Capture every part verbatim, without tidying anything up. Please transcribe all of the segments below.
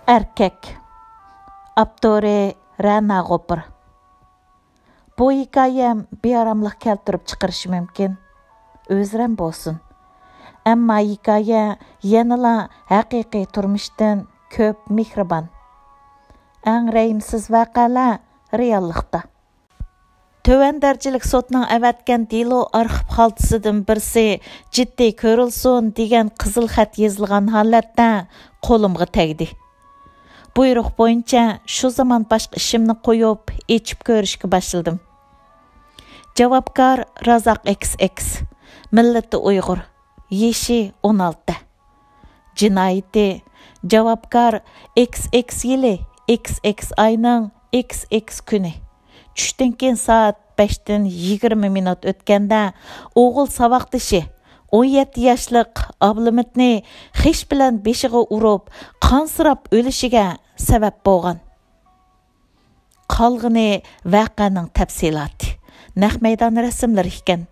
ئەركەك. ئاپتورى رەنا غوپۇر. بۇ ھېكايەم بىئاراملىق كەلتۈرۈپ چىقىرىشى مۇمكىن. ئۆزرەم بولسۇن. ئەمما ھېكايە يەنىلا ھەقىقىي تۇرمۇشتىن كۆپ مېھرىبان. ئەڭ رەھىمسىز ۋەقەلەر رېئاللىقتا. تۆۋەن دەرىجىلىك سوتنىڭ ئەۋەتكەن دېلو ئارخىپ خالتىسىدىن بىرسى جىددىي كۆرۈلسۇن دېگەن قىزىل خەت يېزىلغان ھالەتتە قولۇمغا تەگدى. بۇيرۇق بويىچە شۇ زامان باشقا ئىشىمنى قويۇپ، ئېچىپ كۆرۈشكە باشلىدىم. جاۋابكار رازاق ئېكس ئېكس، مىللىتى ئۇيغۇر، يېشى ئون ئالتە. جىنايىتى، جاۋابكار ئېكس ئېكس يىلى، ئېكس ئېكس ئاينىڭ ئېكس ئېكس كۈنى. چۈشتىن كېيىن سائەت بەشتىن يىگىرمە مىنۇت ئۆتكەندە، ئوغۇل ساۋاقدىشى، ئون يەتتە ياشلىق ئابلىمىتنى خىش بىلەن بېشىغا ئۇرۇپ، قانسىراپ ئۆلۈشىگە سەۋەب بولغان. قالغىنى ۋەقەنىڭ تەپسىلاتى، نەق مەيدان رەسىملىرى ئىكەن.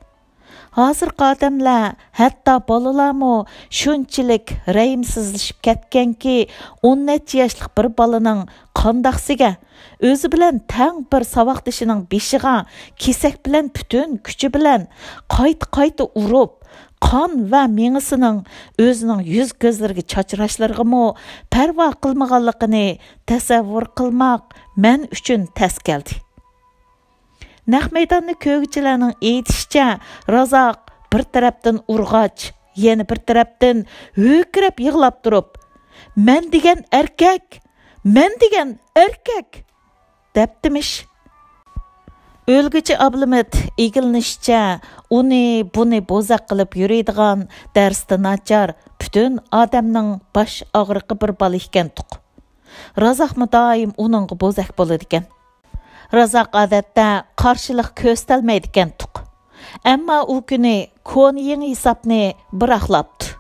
ھازىرقى ئادەملەر، ھەتتا بالىلارمۇ شۇنچىلىك رەھىمسىزلىشىپ كەتكەنكى، ئون نەچچە ياشلىق بىر بالىنىڭ قانداقسىگە، ئۆزى بىلەن تەڭ بىر ساۋاقدىشىنىڭ بېشىغا كېسەك بىلەن پۈتۈن كۈچى بىلەن قايتا-قايتا ئۇرۇپ، قان ۋە مېڭىسىنىڭ ئۆزىنىڭ يۈز-كۆزلىرىگە چاچراشلىرىغىمۇ پەرۋا قىلمىغانلىقىنى تەسەۋۋۇر قىلماق مەن ئۈچۈن تەس كەلدى. نەق مەيداننى كۆرگۈچىلەرنىڭ ئېيتىشىچە، رازاق بىر تەرەپتىن ئۇرغاچ، يەنە بىر تەرەپتىن ھۆركىرەپ يىغلاپ تۇرۇپ، «مەن دېگەن ئەركەك! مەن دېگەن ئەركەك!» دەپتىمىش. ئۆلگۈچى ئابلىمىت ئىگىلىنىشىچە، ئۇنى بۇنى بوزەك قىلىپ يۈرىدىغان، دەرستە ناچار، پۈتۈن ئادەمنىڭ باش ئاغرىقى بىر بالا ئىكەنتۇق. رازاقمۇ دائىم ئۇنىڭغا بوزەك بولىدىكەن. رازاق ئادەتتە قارشىلىق كۆرسىتەلمەيدىكەنتۇق. ئەمما ئۇ كۈنى كونا يېڭى ھېسابنى بىراقلاپتۇ.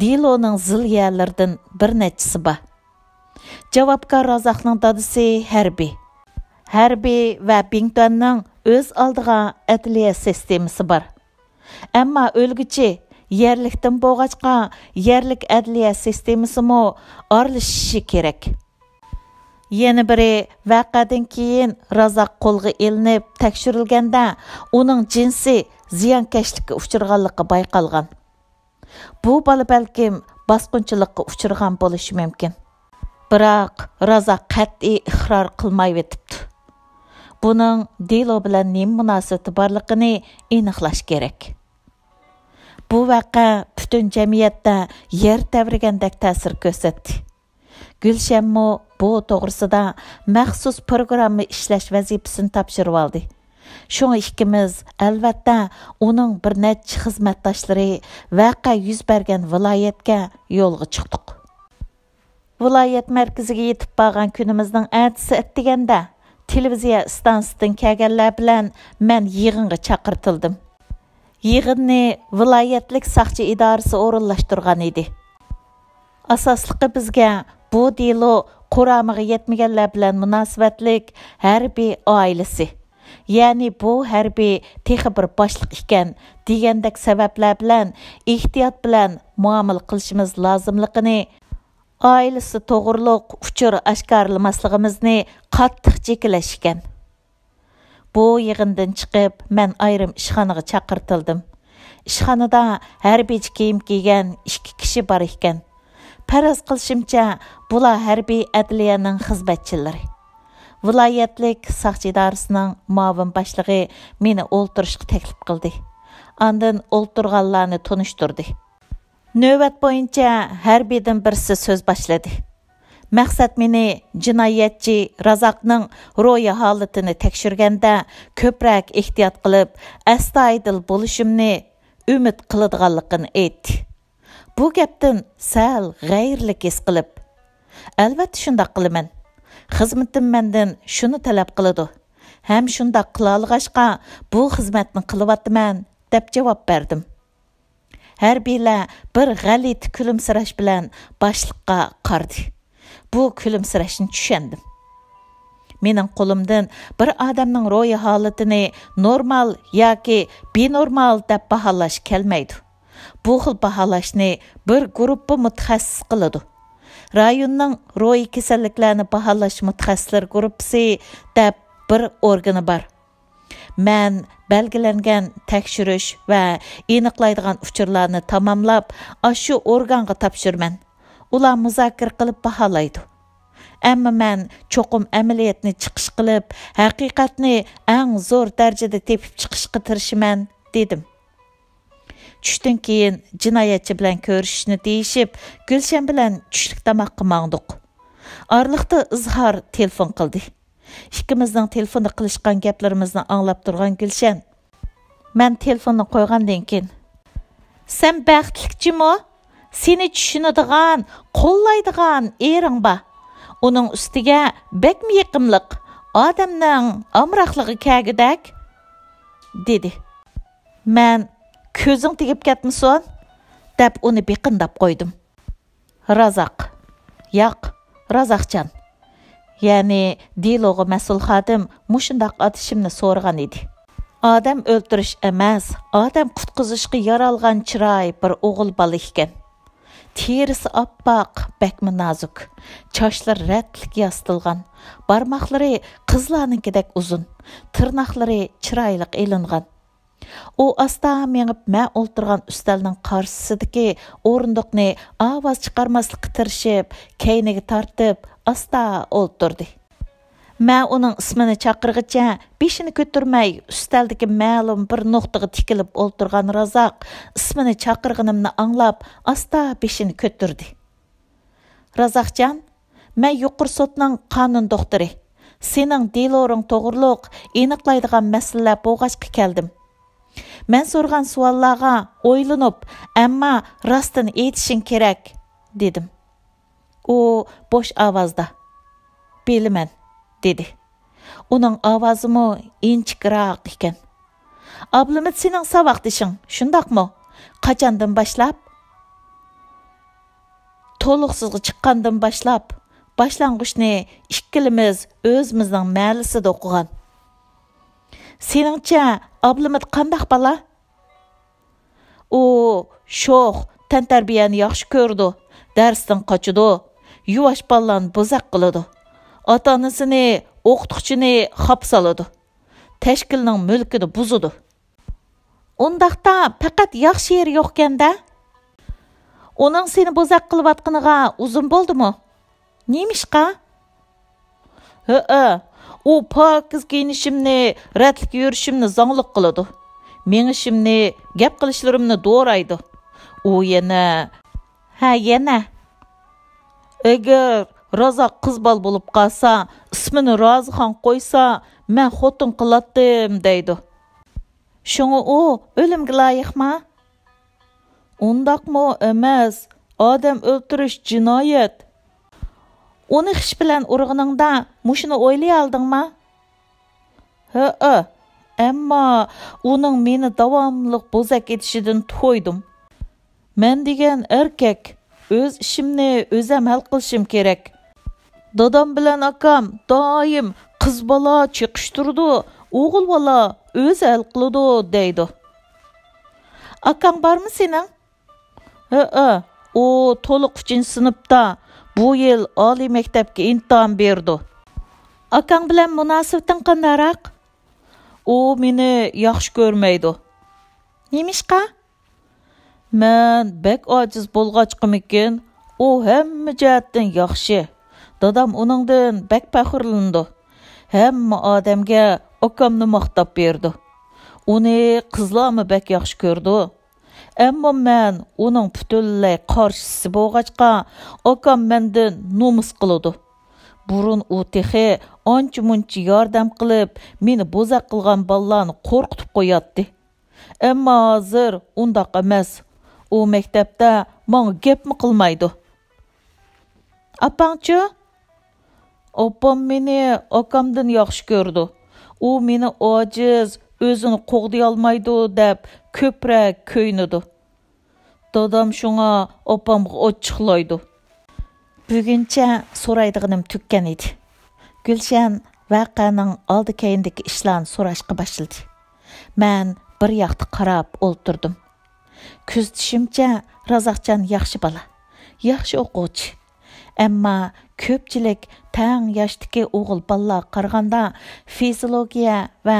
دېلونىڭ زىل يەرلىرىدىن بىر نەچچىسى بار. جاۋابكار رازاقنىڭ دادىسى ھەربىي. ھەربىي ۋە بىڭتۈەننىڭ ئۆز ئالدىغا ئەدلىيە سىستېمىسى بار. ئەمما ئۆلگۈچى يەرلىكتىن بولغاچقا، يەرلىك ئەدلىيە سىستېمىسىمۇ ئارىلىشىشى كېرەك. يەنە بىرى، ۋەقەدىن كېيىن رازاق قولغا ئېلىنىپ تەكشۈرۈلگەندە، ئۇنىڭ جىنسىي زىيانكەشلىككە ئۇچرىغانلىقى بايقالغان. بۇ بالا بەلكىم باسقۇنچىلىققا ئۇچرىغان بولۇشى مۇمكىن. بىراق رازاق قەتئىي ئىقرار قىلمايۋېتىپتۇ. بۇنىڭ دېلو بىلەن نېمە مۇناسىۋىتى بارلىقىنى ئېنىقلاش كېرەك. بۇ ۋەقە پۈتۈن جەمئىيەتتە يەر تەۋرىگەندەك تەسىر كۆرسەتتى. گۈلشەنمۇ بۇ توغرىسىدا مەخسۇس پروگرامما ئىشلەش ۋەزىپىسىنى تاپشۇرۇۋالدى. شۇڭا ئىككىمىز، ئەلۋەتتە، ئۇنىڭ بىر نەچچە خىزمەتداشلىرى ۋەقە يۈز بەرگەن ۋىلايەتكە يولغا چىقتۇق. ۋىلايەت مەركىزىگە يېتىپ بارغان كۈنىمىزنىڭ ئەتىسى ئەتىگەندە تېلېۋىزىيە ئىستانسىسىدىن كەلگەنلەر بىلەن مەن يىغىنغا چاقىرتىلدىم. يىغىننى ۋىلايەتلىك ساقچى ئىدارىسى ئورۇنلاشتۇرغان ئىدى. ئاساسلىقى بىزگە بۇ دېلو قۇرامىغا يەتمىگەنلەر بىلەن مۇناسىۋەتلىك ھەربىي ئائىلىسى، يەنى بۇ ھەربىي تېخى بىر باشلىق ئىكەن دېگەندەك سەۋەبلەر بىلەن ئېھتىيات بىلەن مۇئامىلە قىلىشىمىز لازىملىقىنى، ئائىلىسى توغرۇلۇق ئۇچۇر ئاشكارىلىماسلىقىمىزنى قاتتىق جېكىلەش ئىكەن. بۇ يىغىندىن چىقىپ، مەن ئايرىم ئىشخانىغا چاقىرتىلدىم. ئىشخانىدا ھەربىيچە كىيىم كىيگەن ئىككى كىشى بار ئىكەن. پەرەز قىلىشىمچە، بۇلار ھەربىي ئەدلىيەنىڭ خىزمەتچىلىرى. ۋىلايەتلىك ساقچى ئىدارىسىنىڭ مۇئاۋىن باشلىقى مېنى ئولتۇرۇشقا تەكلىپ قىلدى. ئاندىن ئولتۇرغانلارنى تونۇشتۇردى. نۆۋەت بويىچە ھەربىيدىن بىرسى سۆز باشلىدى. مەقسەت مېنى جىنايەتچى رازاقنىڭ روھىي ھالىتىنى تەكشۈرگەندە كۆپرەك ئېھتىيات قىلىپ، ئەستايىدىل بولۇشۇمنى ئۈمىد قىلىدىغانلىقىنى ئېيتتى. بۇ گەپتىن سەل غەيرىلىك ھېس قىلىپ، ئەلۋەتتە شۇنداق قىلىمەن. خىزمىتىم مەندىن شۇنى تەلەپ قىلىدۇ. ھەم شۇنداق قىلالىغاچقا، بۇ خىزمەتنى قىلىۋاتىمەن، دەپ جاۋاب بەردىم. ھەربىيلەر بىر غەلىتە كۈلۈمسىرەش بىلەن باشلىققا قارىدى. بۇ كۈلۈمسىرەشنى چۈشەندىم. مېنىڭ قولۇمدىن بىر ئادەمنىڭ روھىي ھالىتىنى نورمال ياكى بىنورمال دەپ باھالاش كەلمەيدۇ. بۇ خىل باھالاشنى بىر گۇرۇپپا مۇتەخەسسىس قىلىدۇ. رايوننىڭ روھىي كېسەللىكلەرنى باھالاش مۇتەخەسسىسلەر گۇرۇپپىسى دەپ بىر ئورگىنى بار. مەن بەلگىلەنگەن تەكشۈرۈش ۋە ئېنىقلايدىغان ئۇچۇرلارنى تاماملاپ، ئاشۇ ئورگانغا تاپشۇرىمەن. ئۇلار مۇزاكىرە قىلىپ باھالايدۇ. ئەمما مەن چوقۇم ئەمەلىيەتنى چىقىش قىلىپ، ھەقىقەتنى ئەڭ زور دەرىجىدە تېپىپ چىقىشقا تىرىشىمەن، دېدىم. چۈشتىن كېيىن جىنايەتچى بىلەن كۆرۈشۈشنى دېيىشىپ، گۈلشەن بىلەن چۈشلۈك تاماققا ماڭدۇق. ئارىلىقتا ئىزھار تېلېفون قىلدى. ئىككىمىزنىڭ تېلېفوندا قىلىشقان گەپلىرىمىزنى ئاڭلاپ تۇرغان گۈلشەن، مەن تېلېفوننى قويغاندىن كېيىن، سەن بەختلىك جۇمۇ، سېنى چۈشىنىدىغان، قوللايدىغان ئېرىڭ بار. ئۇنىڭ ئۈستىگە بەكمۇ يېقىملىق، ئادەمنىڭ ئامراقلىقى كەلگۈدەك، دېدى. مەن، كۆزۈڭ تېگىپ كەتمىسۇن، دەپ ئۇنى بېقىنداپ قويدۇم. رازاق. ياق، رازاقجان. يەنى دېلوغا مەسئۇل خادىم مۇشۇنداق ئاتىشىمنى سورىغان ئىدى. ئادەم ئۆلتۈرۈش ئەمەس، ئادەم قۇتقۇزۇشقا يارالغان چىراي بىر ئوغۇل بالا ئىكەن. تېرىسى ئاپئاق، بەكمۇ نازۇك. چاچلىرى رەتلىك ياسىتىلغان. بارماقلىرى قىزلارنىڭكىدەك ئۇزۇن. تىرناقلىرى چىرايلىق ئېلىنغان. ئۇ ئاستا مېڭىپ، مەن ئولتۇرغان ئۈستەلنىڭ قارشىسىدىكى ئورۇندۇقنى ئاۋاز چىقارماسلىققا تىرىشىپ، كەينىگە تارتىپ، ئاستا ئولتۇردى. مەن ئۇنىڭ ئىسمىنى چاقىرغىچە بېشىنى كۆتۈرمەي، ئۈستەلدىكى مەلۇم بىر نۇقتىغا تىكىلىپ ئولتۇرغان رازاق ئىسمىنى چاقىرغىنىمنى ئاڭلاپ، ئاستا بېشىنى كۆتۈردى. رازاقجان، مەن يۇقىرى سوتنىڭ قانۇن دوختۇرى. سېنىڭ دېلورۇڭ توغرۇلۇق ئېنىقلايدىغان مەسىلىلەر بولغاچقا كەلدىم. مەن سورىغان سوئاللارغا ئويلىنىپ، ئەمما راستىنى ئېيتىشىڭ كېرەك، دېدىم. ئۇ بوش ئاۋازدا، بىلىمەن، دېدى. ئۇنىڭ ئاۋازىمۇ ئىنچىكىراق ئىكەن. ئابلىمىت سېنىڭ ساۋاقدىشىڭ، شۇنداقمۇ؟ قاچاندىن باشلاپ؟ تولۇقسىزغا چىققاندىن باشلاپ، باشلانغۇچنى ئىككىلىمىز ئۆزىمىزنىڭ مەھەللىسىدە ئوقۇغان. سېنىڭچە، ئابلىمىت قانداق بالا؟ ئۇ شوخ، تەنتەربىيەنى ياخشى كۆرىدۇ، دەرستىن قاچىدۇ، يۇۋاش بالىلارنى بوزەك قىلىدۇ. ئاتا-ئانىسىنى، ئوقۇتقۇچىنى خاپا سالىدۇ. تەشكىلنىڭ مۈلكىنى بۇزىدۇ. ئۇنداقتا پەقەت ياخشى يېرى يوقكەن-دە؟ ئۇنىڭ سېنى بوزەك قىلىۋاتقىنىغا ئۇزۇن بولدىمۇ؟ نېمىشقا؟ ھەئە، ئۇ پاكىز كىيىنىشىمنى، رەتلىك يۈرۈشۈمنى زاڭلىق قىلىدۇ. مېڭىشىمنى، گەپ قىلىشلىرىمنى دورايدۇ. ئۇ يەنە، ھە، يەنە. ئەگەر رازاق قىز بالا بولۇپ قالسا، ئىسمىنى رازىخان قويسا، مەن خوتۇن قىلاتتىم، دەيدۇ. شۇڭا ئۇ ئۆلۈمگە لايىقما؟ ئۇنداقمۇ ئەمەس، ئادەم ئۆلتۈرۈش جىنايەت. ئۇنى خىش بىلەن ئۇرغىنىڭدا مۇشۇنى ئويلىيالدىڭما؟ ھەئە، ئەمما ئۇنىڭ مېنى داۋاملىق بوزەك ئېتىشىدىن تويدۇم. مەن دېگەن ئەركەك، ئۆز ئىشىمنى ئۆزەم ھەل قىلىشىم كېرەك. دادام بىلەن ئاكام دائىم قىز بالا چېقىشتۇرىدۇ، ئوغۇل بالا ئۆزى ھەل قىلىدۇ دەيدۇ. ئاكاڭ بارمۇ سېنىڭ؟ ھەئە، ئۇ تولۇق ئۈچىنچى سىنىپتا، بۇ يىل ئالىي مەكتەپكە ئىمتىھان بېرىدۇ. ئاكاڭ بىلەن مۇناسىۋىتىڭ قانداقراق؟ ئۇ مېنى ياخشى كۆرمەيدۇ. نېمىشقا؟ مەن بەك ئاجىز بولغاچقىمىكىن، ئۇ ھەممە جەھەتتىن ياخشى. دادام ئۇنىڭدىن بەك پەخىرلىنىدۇ. ھەممە ئادەمگە ئاكامنى ماختاپ بېرىدۇ. ئۇنى قىزلارمۇ بەك ياخشى كۆرىدۇ. ئەمما مەن ئۇنىڭ پۈتۈنلەي قارشىسى بولغاچقا، ئاكام مەندىن نومۇس قىلىدۇ. بۇرۇن ئۇ تېخى ئانچە-مۇنچە ياردەم قىلىپ، مېنى بوزەك قىلغان بالىلارنى قورقۇتۇپ قوياتتى. ئەمما ھازىر ئۇنداق ئەمەس. ئۇ مەكتەپتە ماڭا گەپمۇ قىلمايدۇ. ئاپاڭچۇ؟ ئاپام مېنى ئاكامدىن ياخشى كۆرىدۇ. ئۇ مېنى ئاجىز، ئۆزىنى قوغدىيالمايدۇ دەپ كۆپرەك كۆيۈنىدۇ. دادام شۇڭا ئاپامغا ئاچچىقلايدۇ. بۈگۈنچە سورايدىغىنىم تۈگىگەن ئىدى. گۈلشەن ۋەقەنىڭ ئالدى-كەينىدىكى ئىشلارنى سوراشقا باشلىدى. مەن بىر ياقتا قاراپ ئولتۇردۇم. كۆزىتىشىمچە، رازاقجان ياخشى بالا، ياخشى ئوقۇغۇچى. ئەمما كۆپچىلىك تەڭ ياشتىكى ئوغۇل بالىلارغا قارىغاندا فىزىولوگىيە ۋە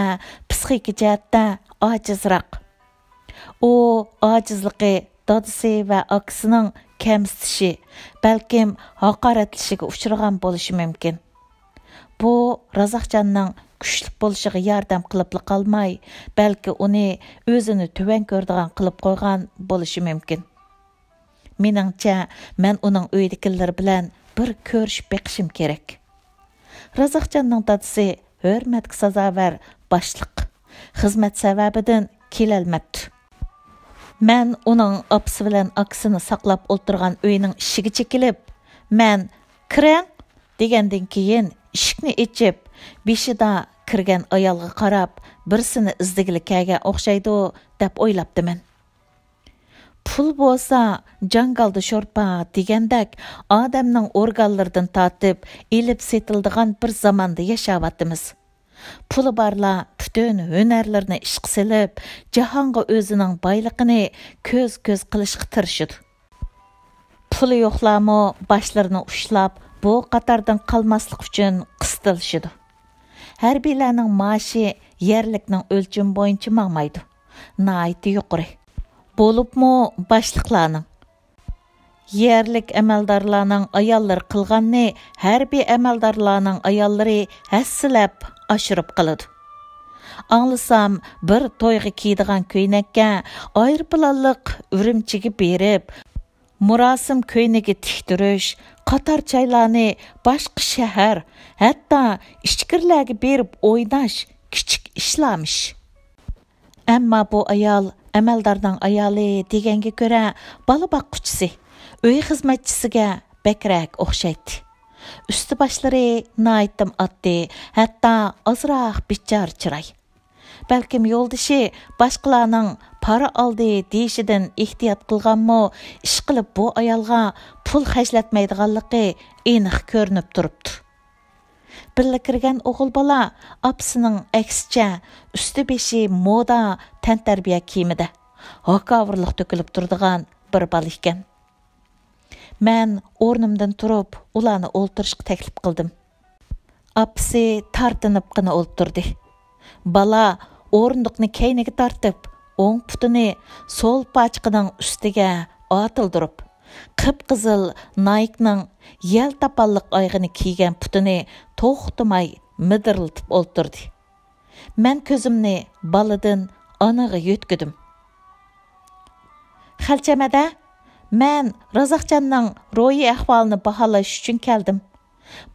پسىخىكا جەھەتتە ئاجىزراق. ئۇ ئاجىزلىقى دادىسى ۋە ئاكىسىنىڭ كەمسىتىشى، بەلكىم ھاقارەتلىشىگە ئۇچرىغان بولۇشى مۇمكىن. بۇ رازاقجاننىڭ كۈچلۈك بولۇشىغا ياردەم قىلىپلا قالماي، بەلكى ئۇنى ئۆزىنى تۆۋەن كۆرىدىغان قىلىپ قويغان بولۇشى مۇمكىن. مېنىڭچە، مەن ئۇنىڭ ئۆيدىكىلىرى بىلەن بىر كۆرۈشۈپ بېقىشىم كېرەك. رازاقجاننىڭ دادىسى ھۆرمەتكە سازاۋەر باشلىق. خىزمەت سەۋەبىدىن كېلەلمەپتۇ. مەن ئۇنىڭ ئاپىسى بىلەن ئاكىسىنى ساقلاپ ئولتۇرغان ئۆينىڭ ئىشىكى چېكىلىپ، مەن «كىرىڭ» دېگەندىن كېيىن، ئىشىكنى ئېچىپ، بېشىدا كىرگەن ئايالغا قاراپ، بىرسىنى ئىزدىگىلى كەلگەن ئوخشايدۇ، دەپ ئويلاپتىمەن. پۇل بولسا جاڭگالدا شورپا دېگەندەك، ئادەمنىڭ ئورگانلىرىدىن تارتىپ ئېلىپ سېتىلىدىغان بىر زاماندا ياشاۋاتىمىز. پۇلى بارلار پۈتۈن ھۈنەرلىرىنى ئىشقا سېلىپ، جاھانغا ئۆزىنىڭ بايلىقىنى كۆز-كۆز قىلىشقا تىرىشىدۇ. پۇلى يوقلارمۇ باشلىرىنى ئۇشلاپ، بۇ قاتاردىن قالماسلىق ئۈچۈن قىستىلىشىدۇ. ھەربىيلەرنىڭ مائاشى يەرلىكنىڭ ئۆلچىمى بويىچە ماڭمايدۇ. ناھايىتى يۇقىرى. بولۇپمۇ باشلىقلارنىڭ. يەرلىك ئەمەلدارلارنىڭ ئاياللىرى قىلغاننى ھەربىي ئەمەلدارلارنىڭ ئاياللىرى ھەسسىلەپ ئاشۇرۇپ قىلىدۇ. ئاڭلىسام، بىر تويغا كىيىدىغان كۆينەككە ئايروپىلانلىق ئۈرۈمچىگە بېرىپ، مۇراسىم كۆينىكى تىكتۈرۈش، قاتار چايلارنى باشقا شەھەر، ھەتتا ئىچكىرىلەرگە بېرىپ ئويناش كىچىك ئىشلارمىش. ئەمما بۇ ئايال ئەمەلدارنىڭ ئايالى دېگەنگە كۆرە، بالا باققۇچىسى، ئۆي خىزمەتچىسىگە بەكرەك ئوخشايتتى. ئۈستى باشلىرى ناھايىتىم ئاددىي، ھەتتا ئازراق بىچارە چىراي. بەلكىم يولدىشى باشقىلارنىڭ پارا ئالدى دېيىشىدىن ئېھتىيات قىلغانمۇ، ئىشقىلىپ بۇ ئايالغا پۇل خەجلەتمەيدىغانلىقى ئېنىق كۆرۈنۈپ تۇرۇپتۇ. بىللە كىرگەن ئوغۇل بالا ئاپىسىنىڭ ئەكسىچە ئۈستى بېشى مودا تەنتەربىيە كىيىمىدە، ھاكاۋۇرلۇق تۆكۈلۈپ تۇرىدىغان بىر بالا ئىكەن. مەن ئورنۇمدىن تۇرۇپ، ئۇلارنى ئولتۇرۇشقا تەكلىپ قىلدىم. ئاپىسى تارتىنىپقىنە ئولتۇردى. بالا ئورۇندۇقنى كەينىگە تارتىپ، ئوڭ پۇتىنى سول پاچىقىنىڭ ئۈستىگە ئاتىلدۇرۇپ، قىپقىزىل نايكنىڭ يەلتاپانلىق ئايىغىنى كىيگەن پۇتىنى توختىماي مىدىرلىتىپ ئولتۇردى. مەن كۆزۈمنى بالىدىن ئانىغا يۆتكىدىم. «خەلچەم ھەدە، مەن رازاقجاننىڭ روھىي ئەھۋالىنى باھالاش ئۈچۈن كەلدىم.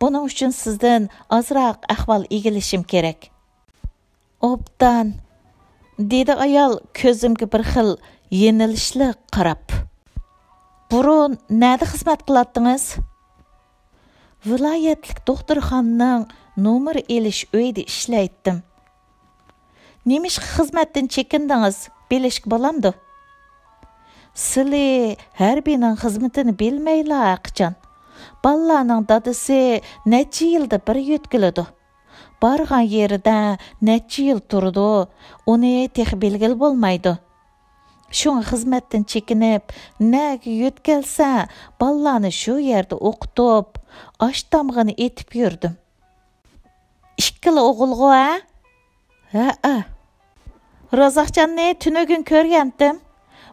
بۇنىڭ ئۈچۈن سىزدىن ئازراق ئەھۋال ئىگىلىشىم كېرەك.» «ئوبدان»، دېدى ئايال كۆزۈمگە بىر خىل يېنىلىشلىق قاراپ. «بۇرۇن نەدە خىزمەت قىلاتتىڭىز؟» «ۋىلايەتلىك دوختۇرخانىنىڭ نومۇر ئېلىش ئۆيىدە ئىشلەيتتىم.» «نېمىشقا خىزمەتتىن چېكىندىڭىز، بىلىشكە بولامدۇ؟» «سىلى ھەربىينىڭ خىزمىتىنى بىلمەيلا ھەرقاچان. بالىلارنىڭ دادىسى نەچچە يىلدا بىر يۆتكىلىدۇ. بارغان يېرىدە نەچچە يىل تۇرىدۇ، ئۇنى تېخى بىلگىلى بولمايدۇ. شۇڭا خىزمەتتىن چېكىنىپ، نەگە يۆتكەلسە، بالىلارنى شۇ يەردە ئوقۇتۇپ، ئاش تامىقىنى ئېتىپ يۈردۈم.» «ئىككىلا ئوغۇلغۇ، ھە؟» «ھەئە.» «رازاقجاننى تۈنۈگۈن كۆرگەنتىم.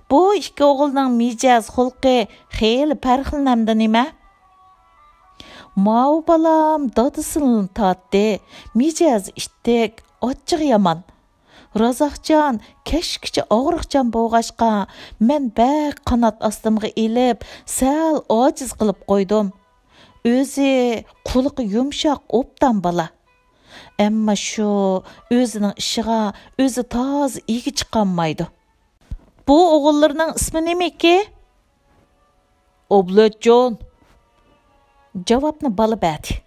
بۇ ئىككى ئوغۇلنىڭ مىجەز خۇلقى خېلى پەرقلىنەمدۇ نېمە؟» «ماۋۇ بالام دادىسىنىلا تارتتى. مىجەزى ئىتتىك، ئاچچىقى يامان. رازاقجان كەچكىچە ئاغرىقچان بولغاچقا، مەن بەك قانات ئاستىمغا ئېلىپ، سەل ئاجىز قىلىپ قويدۇم. ئۆزى قۇلىقى يۇمشاق، ئوبدان بالا. ئەمما شۇ ئۆزىنىڭ ئىشىغا ئۆزى تازا ئىگە چىقالمايدۇ.» «بۇ ئوغۇللىرىنىڭ ئىسمى نېمىكى؟» «ئابلەتجان.» جاۋابنى بالا بەردى.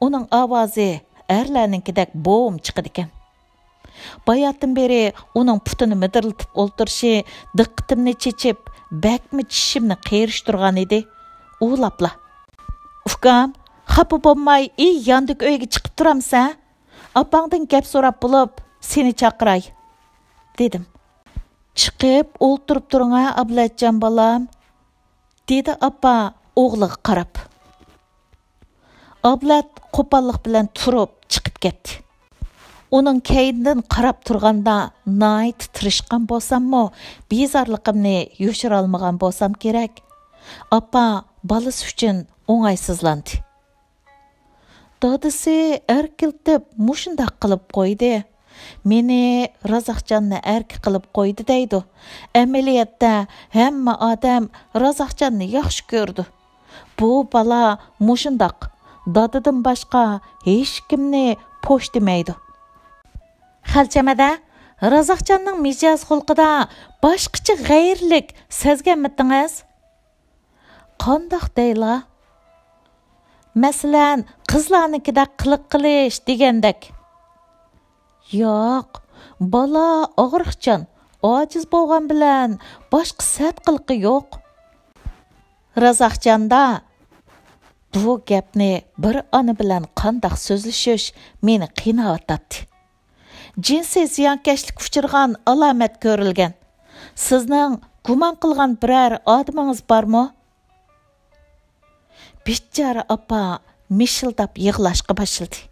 ئۇنىڭ ئاۋازى ئەرلەرنىڭكىدەك بوم چىقىدىكەن. باياتىن بېرى ئۇنىڭ پۇتىنى مىدىرلىتىپ ئولتۇرۇشى دىققىتىمنى چېچىپ، بەكمۇ چىشىمنى قېرىشتۇرغان ئىدى. ئۇ لاپلا: «ئۇكام، خاپا بولماي، ئى ياندىكى ئۆيگە چىقىپ تۇرامسەن؟ ئاپاڭدىن گەپ سوراپ بولۇپ، سېنى چاقىراي» دېدىم. «چىقىپ ئولتۇرۇپ تۇرۇڭا، ئابلەتجان بالام» دېدى ئاپا ئوغلىغا قاراپ. ئابلەت قوپاللىق بىلەن تۇرۇپ چىقىپ كەتتى. ئۇنىڭ كەينىدىن قاراپ تۇرغاندا ناھايىتى تىرىشقان بولساممۇ، بىزارلىقىمنى يوشۇرالمىغان بولسام كېرەك، ئاپا بالىسى ئۈچۈن ئوڭايسىزلاندى. دادىسى ئەركىلىتىپ مۇشۇنداق قىلىپ قويدى. مېنى رازاقجاننى ئەركە قىلىپ قويدى دەيدۇ. ئەمەلىيەتتە ھەممە ئادەم رازاقجاننى ياخشى كۆرىدۇ. بۇ بالا مۇشۇنداق، دادىدىن باشقا ھېچكىمنى پوش دېمەيدۇ. خەلچەمەدە، رازاقجاننىڭ مىجەز خۇلقىدا باشقىچە غەيرىيلىك سەزگەنمىدىڭىز؟ قانداق دەيلا؟ مەسىلەن، قىزلارنىڭكىدەك قىلىق قىلىش دېگەندەك. ياق، بالا ئاغرىقچان، ئاجىز بولغان بىلەن باشقا سەت قىلىقى يوق. رازاقجاندا بۇ گەپنى بىر ئانا بىلەن قانداق سۆزلىشىش مېنى قىيناۋاتاتتى. جىنسىي زىيانكەشلىككە ئۇچرىغان ئالامەت كۆرۈلگەن. سىزنىڭ گۇمان قىلغان بىرەر ئادىمىڭىز بارمۇ؟ بىچارە ئاپا مىشىلداپ يىغلاشقا باشلىدى.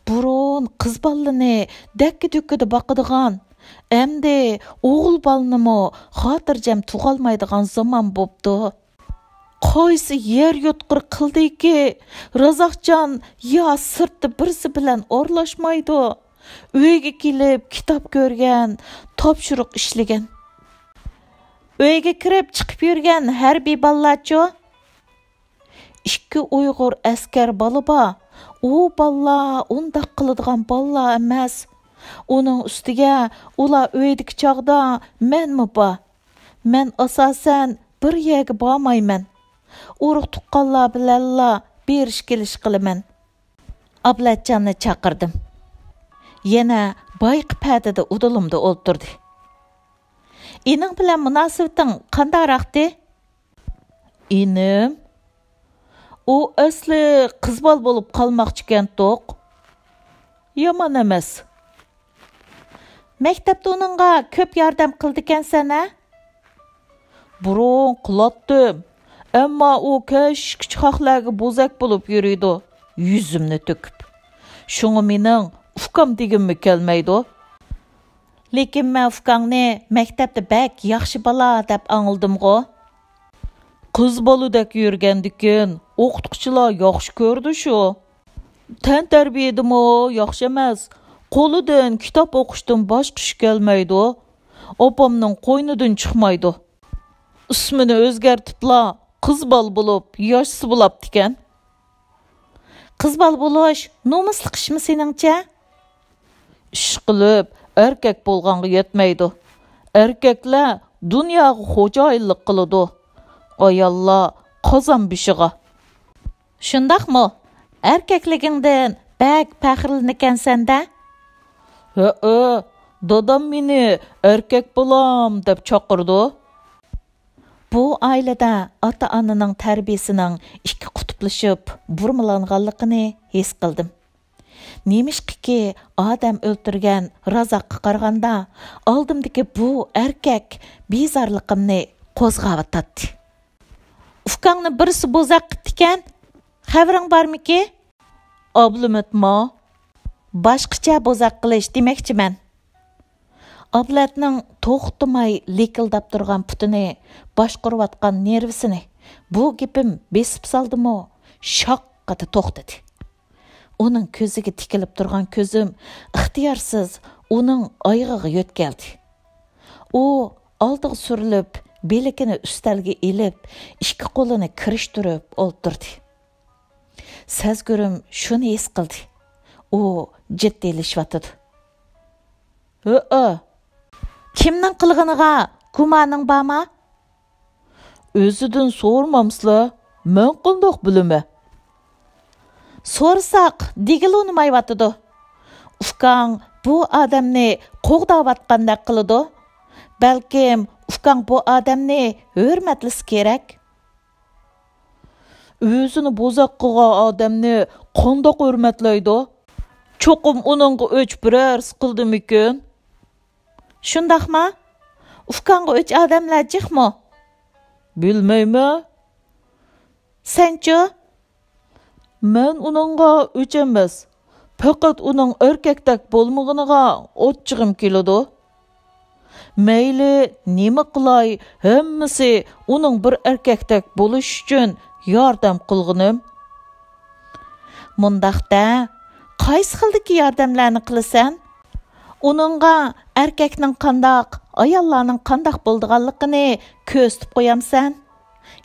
بۇرۇن قىز بالىنى دەككە-دۈككىدە باقىدىغان، ئەمدى ئوغۇل بالىنىمۇ خاتىرجەم تۇغالمايدىغان زامان بوپتۇ. قايسى يەر يۇتقۇر قىلدىكى، رازاقجان يا سىرتتا بىرسى بىلەن ئارىلاشمايدۇ، ئۆيگە كېلىپ كىتاب كۆرگەن، تاپشۇرۇق ئىشلىگەن. ئۆيگە كىرىپ چىقىپ يۈرگەن ھەربىي بالىلارچۇ؟ ئىككى ئۇيغۇر ئەسكەر بالا بار. ئۇ بالىلار ئۇنداق قىلىدىغان بالىلار ئەمەس. ئۇنىڭ ئۈستىگە ئۇلار ئۆيدىكى چاغدا مەنمۇ بار. مەن ئاساسەن بىر يەرگە بارمايمەن. ئۇرۇق-تۇغقانلار بىلەنلا بېرىش-كېلىش قىلىمەن. ئابلەتجاننى چاقىردىم. يەنە بايىقى پەدىدە ئۇدۇلۇمدا ئولتۇردى. ئىنىڭ بىلەن مۇناسىۋىتىڭ قانداقراقتى؟ ئىنىم؟ ئۇ ئەسلى قىز بالا بولۇپ قالماقچىكەنتۇق. يامان ئەمەس. مەكتەپتە ئۇنىڭغا كۆپ ياردەم قىلىدىكەنسەن ھە؟ بۇرۇن قىلاتتىم. ئەمما ئۇ كەچكىچە خەقلەرگە بوزەك بولۇپ يۈرىدۇ، يۈزۈمنى تۆكۈپ. شۇڭا مېنىڭ ئۇكام دېگۈممۇ كەلمەيدۇ. لېكىن مەن ئۇكاڭنى مەكتەپتە بەك ياخشى بالا دەپ ئاڭلىدىمغۇ؟ قىز بالىدەك يۈرگەندىكىن ئوقۇتقۇچىلار ياخشى كۆرىدۇ شۇ. تەنتەربىيەدىمۇ ياخشى ئەمەس. قولىدىن كىتاب ئوقۇشتىن باشقا ئىش كەلمەيدۇ. ئاپامنىڭ قوينىدىن چىقمايدۇ. ئىسمىنى ئۆزگەرتىپلا قىز بالا بولۇپ ياشىسا بولاپتىكەن. قىز بالا بولۇش نومۇسلۇق ئىشمۇ سېنىڭچە؟ ئىشقىلىپ ئەركەك بولغانغا يەتمەيدۇ. ئەركەكلەر دۇنياغا خوجايىنلىق قىلىدۇ. ئاياللار قازان بېشىغا. شۇنداقمۇ؟ ئەركەكلىكىڭدىن بەك پەخىرلىنىكەنسەن-دە؟ ھەئە، دادام مېنى ئەركەك بالام دەپ چاقىرىدۇ. بۇ ئائىلىدە ئاتا-ئانىنىڭ تەربىيىسىنىڭ ئىككى قۇتۇپلىشىپ بۇرمىلانغانلىقىنى ھېس قىلدىم. نېمىشقىكى، ئادەم ئۆلتۈرگەن رازاققا قارىغاندا، ئالدىمدىكى بۇ ئەركەك بىزارلىقىمنى قوزغاۋاتاتتى. ئۇكاڭنى بىرسى بوزەك قىپتىكەن، خەۋىرىڭ بارمىكى؟ ئابلىمىتما؟ باشقىچە بوزەك قىلىش دېمەكچىمەن. ئابلەتنىڭ توختىماي لىكىلداپ تۇرغان پۇتىنى، باشقۇرۇۋاتقان نېرۋىسىنى بۇ گېپىم بېسىپ سالدىمۇ، شاققىدە توختىدى. ئۇنىڭ كۆزىگە تىكىلىپ تۇرغان كۆزۈم ئىختىيارسىز ئۇنىڭ ئايىغىغا يۆتكەلدى. ئۇ ئالدىغا سۈرۈلۈپ، بىلىكىنى ئۈستەلگە ئېلىپ، ئىككى قولىنى كىرىشتۈرۈپ ئولتۇردى. سەزگۈرۈم شۇنى ھېس قىلدى. ئۇ جىددىيلىشىۋاتىدۇ. ھۆئە. كىمنىڭ قىلغىنىغا گۇمانىڭ بارما؟ ئۆزىدىن سورىمامسىلەر؟ مەن قانداق بىلىمەن؟ سورىساق دېگىلى ئۇنىمايۋاتىدۇ. ئۇكاڭ بۇ ئادەمنى قوغداۋاتقاندەك قىلىدۇ. بەلكىم ئۇكاڭ بۇ ئادەمنى ھۆرمەتلىسە كېرەك. ئۆزىنى بوزەك قىلغان ئادەمنى قانداق ھۆرمەتلەيدۇ؟ چوقۇم ئۇنىڭغا ئۆچ بىرەرسى قىلدىمىكىن؟ شۇنداقما؟ ئۇكاڭغا ئۆچ ئادەملەر جىقمۇ؟ بىلمەيمەن. سەنچۇ؟ مەن ئۇنىڭغا ئۆچ ئەمەس، پەقەت ئۇنىڭ ئەركەكتەك بولمىغىنىغا ئاچچىقىم كېلىدۇ. مەيلى نېمە قىلاي، ھەممىسى ئۇنىڭ بىر ئەركەكتەك بولۇشى ئۈچۈن ياردەم قىلغىنىم. مۇنداق دە، قايسى خىلدىكى ياردەملەرنى قىلىسەن؟ ئۇنىڭغا ئەركەكنىڭ قانداق، ئاياللارنىڭ قانداق بولىدىغانلىقىنى كۆرسىتىپ قويامسەن؟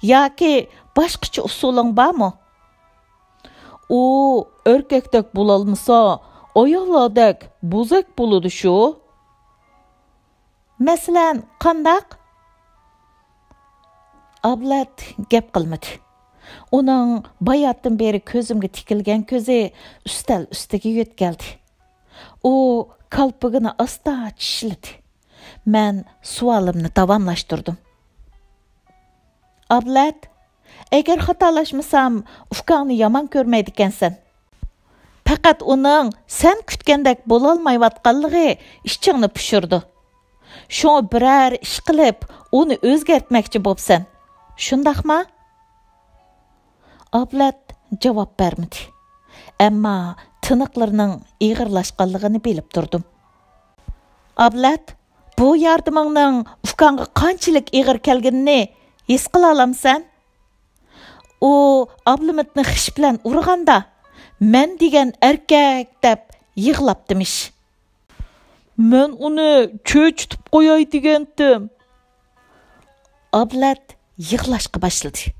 ياكى باشقىچە ئۇسۇلۇڭ بارمۇ؟ ئۇ ئەركەكتەك بولالمىسا، ئاياللاردەك بوزەك بولىدۇ شۇ. مەسىلەن، قانداق؟ ئابلەت گەپ قىلمىدى. ئۇنىڭ باياتتىن بېرى كۆزۈمگە تىكىلگەن كۆزى ئۈستەل ئۈستىگە يۆتكەلدى. ئۇ كالپۇكىنى ئاستا چىشلىدى. مەن سوئالىمنى داۋاملاشتۇردۇم. ئابلەت، ئەگەر خاتالاشمىسام، ئۇكاڭنى يامان كۆرمەيدىكەنسەن. پەقەت ئۇنىڭ سەن كۈتكەندەك بولالمايۋاتقانلىقى ئىچىڭنى پۇشۇرىدۇ. شۇڭا بىرەر ئىش قىلىپ، ئۇنى ئۆزگەرتمەكچى بوپسەن. شۇنداقما؟ ئابلەت جاۋاب بەرمىدى. ئەمما تىنىقلىرىنىڭ ئېغىرلاشقانلىقىنى بىلىپ تۇردۇم. ئابلەت، بۇ ياردىمىڭنىڭ ئۇكاڭغا قانچىلىك ئېغىر كەلگىنىنى ھېس قىلالامسەن؟ ئۇ ئابلىمىتنى خىش بىلەن ئۇرغاندا، مەن دېگەن ئەركەك دەپ يىغلاپتىمىش. مەن ئۇنى چۆچۈتۈپ قوياي دېگەنتىم. ئابلەت يىغلاشقا باشلىدى.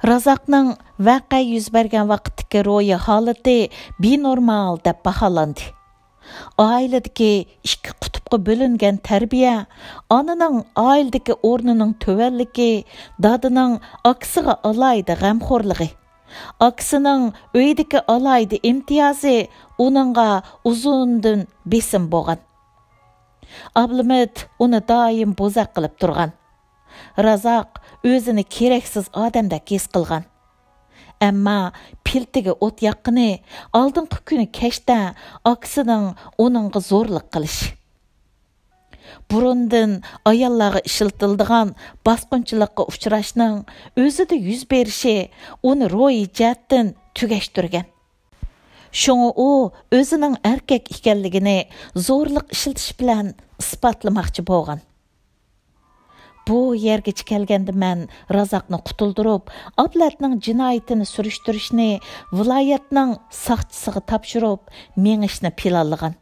رازاقنىڭ ۋەقە يۈز بەرگەن ۋاقىتتىكى روھىي ھالىتى بىنورمال دەپ باھالاندى. ئائىلىدىكى ئىككى قۇتۇپقا بۆلۈنگەن تەربىيە، ئانىنىڭ ئائىلىدىكى ئورنىنىڭ تۆۋەنلىكى، دادىنىڭ ئاكىسىغا ئالاھىدە غەمخورلۇقى، ئاكىسىنىڭ ئۆيدىكى ئالاھىدە ئىمتىيازى ئۇنىڭغا ئۇزۇندىن بېسىم بولغان. ئابلىمىت ئۇنى دائىم بوزەك قىلىپ تۇرغان. رازاق ئۆزىنى كېرەكسىز ئادەمدەك ھېس قىلغان. ئەمما پىلتىگە ئوت ياققىنى، ئالدىنقى كۈنى كەچتە ئاكىسىنىڭ ئۇنىڭغا زورلۇق قىلىشى. بۇرۇندىن ئاياللارغا ئىشلىتىلىدىغان باسقۇنچىلىققا ئۇچراشنىڭ ئۆزىدە يۈز بېرىشى ئۇنى روھىي جەھەتتىن تۈگەشتۈرگەن. شۇڭا ئۇ ئۆزىنىڭ ئەركەك ئىكەنلىكىنى زورلۇق ئىشلىتىش بىلەن ئىسپاتلىماقچى بولغان. بۇ يەرگىچە كەلگەندە مەن رازاقنى قۇتۇلدۇرۇپ، ئابلەتنىڭ جىنايىتىنى سۈرۈشتۈرۈشنى ۋىلايەتنىڭ ساقچىسىغا تاپشۇرۇپ، مېڭىشنى پىلانلىغان.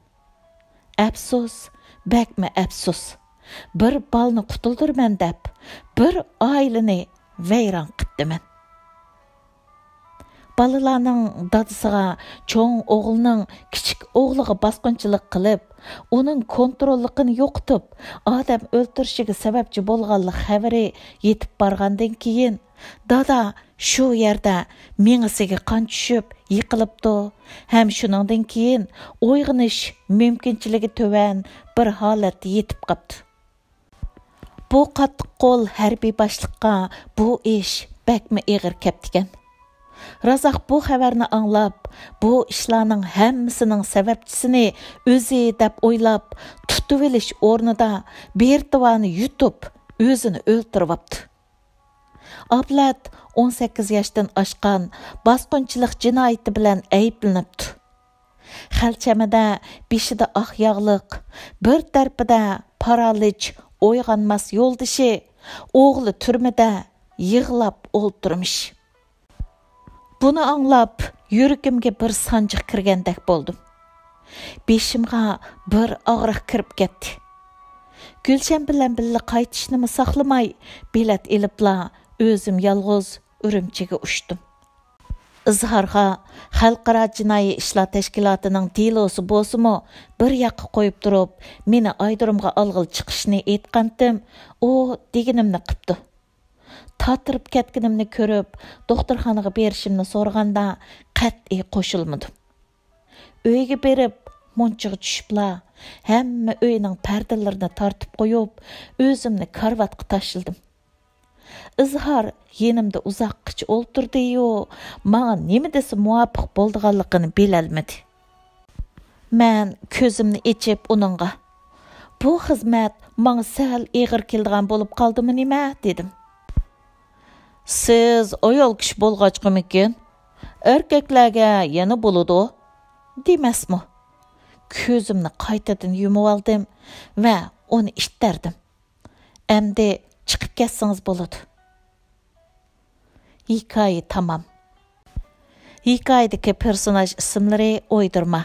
ئەپسۇس، بەكمۇ ئەپسۇس. بىر بالىنى قۇتۇلدۇرىمەن دەپ، بىر ئائىلىنى ۋەيران قىپتىمەن. بالىلارنىڭ دادىسىغا چوڭ ئوغلىنىڭ كىچىك ئوغلىغا باسقۇنچىلىق قىلىپ، ئۇنىڭ كونتروللۇقىنى يوقىتىپ، ئادەم ئۆلتۈرۈشىگە سەۋەبچى بولغانلىق خەۋىرى يېتىپ بارغاندىن كېيىن، دادا شۇ يەردە مېڭىسىگە قان چۈشۈپ يىقىلىپتۇ ھەم شۇنىڭدىن كېيىن ئويغىنىش مۇمكىنچىلىكى تۆۋەن بىر ھالەتتە يېتىپ قاپتۇ. بۇ قاتتىق قول ھەربىي باشلىققا بۇ ئىش بەكمۇ ئېغىر كەپتىكەن. رازاق بۇ خەۋەرنى ئاڭلاپ، بۇ ئىشلارنىڭ ھەممىسىنىڭ سەۋەبچىسىنى ئۆزى دەپ ئويلاپ، تۇتۇۋېلىش ئورنىدا بىرتىۋانى يۇتۇپ، ئۆزىنى ئۆلتۈرۈۋاپتۇ. ئابلەت ئون سەككىز ياشتىن ئاشقان، باسقۇنچىلىق جىنايىتى بىلەن ئەيىبلىنىپتۇ. خەلچەمدە بېشىدا ئاق ياغلىق، بىر تەرىپىدە پارالىچ ئويغانماس يولدىشى، ئوغلى تۈرمىدە يىغلاپ ئولتۇرمىش. بۇنى ئاڭلاپ، يۈرىكىمگە بىر سانجىق كىرگەندەك بولدۇم. بېشىمغا بىر ئاغرىق كىرىپ كەتتى. گۈلشەن بىلەن بىللە قايتىشنىمۇ ساقلىماي، بېلەت ئېلىپلا ئۆزۈم يالغۇز ئۈرۈمچىگە ئۇچتۇم. ئىزھارغا خەلقئارا جىنايى ئىشلار تەشكىلاتىنىڭ دېلوسى بولسىمۇ بىر ياققا قويۇپ تۇرۇپ، مېنى ئايرودرومغا ئالغىلى چىقىشنى ئېيتقانتىم، ئۇ دېگىنىمنى قىپتۇ. تاتىرىپ كەتكىنىمنى كۆرۈپ، دوختۇرخانىغا بېرىشىمنى سورىغاندا، قەتئىي قوشۇلمىدىم. ئۆيگە بېرىپ، مۇنچىغا چۈشۈپلا، ھەممە ئۆينىڭ پەردىلىرىنى تارتىپ قويۇپ، ئۆزۈمنى كارىۋاتقا تاشلىدىم. ئىزھار يېنىمدا ئۇزاققىچە ئولتۇردى-يۇ، ماڭا نېمە دېسە مۇۋاپىق بولىدىغانلىقىنى بىلەلمىدى. مەن كۆزۈمنى ئېچىپ ئۇنىڭغا، «بۇ خىزمەت ماڭا سەل ئېغىر كېلىدىغان بولۇپ قالدىمۇ نېمە؟» دېدىم. «سىز ئايال كىشى بولغاچقىمىكىن؟» ئەركەكلەرگە يەنە بولىدۇ دېمەسمۇ؟ كۆزۈمنى قايتىدىن يۇمۇۋالدىم ۋە ئۇنى ئىتتەردىم. ئەمدى چىقىپ كەتسىڭىز بولىدۇ. ھېكايە تامام. ھېكايىدىكى پېرسوناژ ئىسىملىرى ئويدۇرما.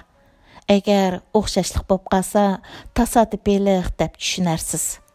ئەگەر ئوخشاشلىق بولۇپ قالسا، تاسادىپىيلىق دەپ چۈشىنەرسىز.